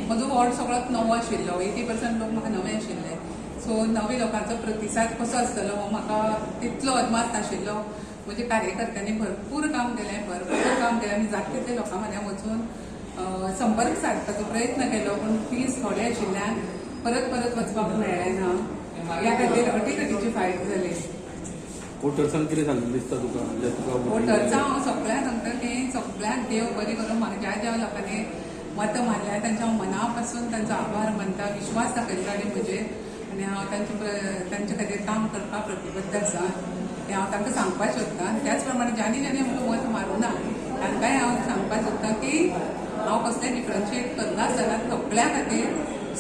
म्हजो वॉर्ड सगळोच नवो आशिल्लो. 80% लोक म्हाका नवे आशिल्ले. सो नवे लोकांचो प्रतिसाद कसो आसतलो हो म्हाका तितलो अदमास नाशिल्लो. म्हज्या कार्यकर्त्यांनी भरपूर काम केलें, भरपूर काम केलें. आमी जाता तितले लोकां म्हऱ्यान वचून संपर्क सादपाचो प्रयत्न केलो, पूण दीस थोडे आशिल्ल्यान परत परत वचपाक मेळ्ळें ना. ह्या खातीर अटीतटीची फायट जाली. वोटर्सांक कितें सांगलें दिसता तुका, म्हणजे तुका वोटर्सां हांव सगळ्यांक सांगता की सगळ्यांक देव बरें करूं. म्हाका ज्या ज्या लोकांनी मतां मारल्या तांच्या हांव मना पासून तांचो आभार मानता. विश्वास दाखयला तांणी म्हजेर आनी हांव तांचे खातीर काम करपाक प्रतिबद्ध आसा हें हांव तांकां सांगपाक सोदतां. आनी त्याच प्रमाणे ज्यांनी ज्यांनी म्हाका मत मारूं ना तांकांय हांव सांगपाक सोदतां की हांव कसलें डिफरन्शिएट करनासतना सगळ्यां खातीर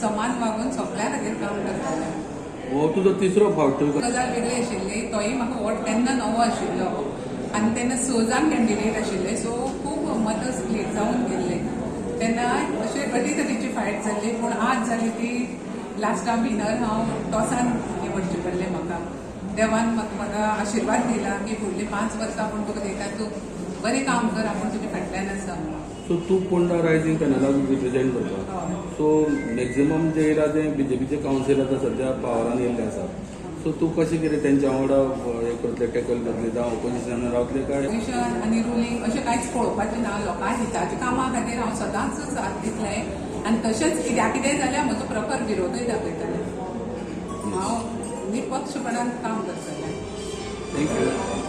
समान वागून सगळ्यां खातीर काम करतलें. हो तुजो तिसरो फावट तुका गजाल वेगळी आशिल्ली. तोय म्हाका वोट तेन्ना नवो आशिल्लो आनी तेन्ना स जाण कॅन्डिडेट आशिल्ले, सो खूब मतां स्प्लीट जावन गेल्ले. तेन्ना अशें अटीतटीची फायट जाल्ली, पूण आज जाली ती लास्टाक विनर हांव टॉसान निवडचें पडलें म्हाका. देवान म्हाका आशिर्वाद दिला की फुडलीं 5 वर्सां आपूण तुका दिता, तूं बरें काम कर, आपूण तुज्या फाटल्यान आसा म्हणून. सो तूं पोंडा रायझींग पॅनलाक रिप्रेझेंट करता. हय. सो मॅक्झिमम जे येयला ते बीजेपीचे कावन्सील आतां सद्या पावरान येयल्ले आसा. सो तूं कशें कितें तेंच्या वांगडा हें करतलें, टॅकल करतलें, जावं ओपोजिशनान रावतलें काय? ऑपोजिशन आनी रुलींग अशें कांयच पळोवपाचें ना. लोकां हिताच्या कामा खातीर हांव सदांच साथ दितलें आनी तशेंच कित्याक कितेंय जाल्यार म्हजो प्रखर विरोधूय दाखयतलें. हांव निपक्षपणान काम करतलें. Thank you.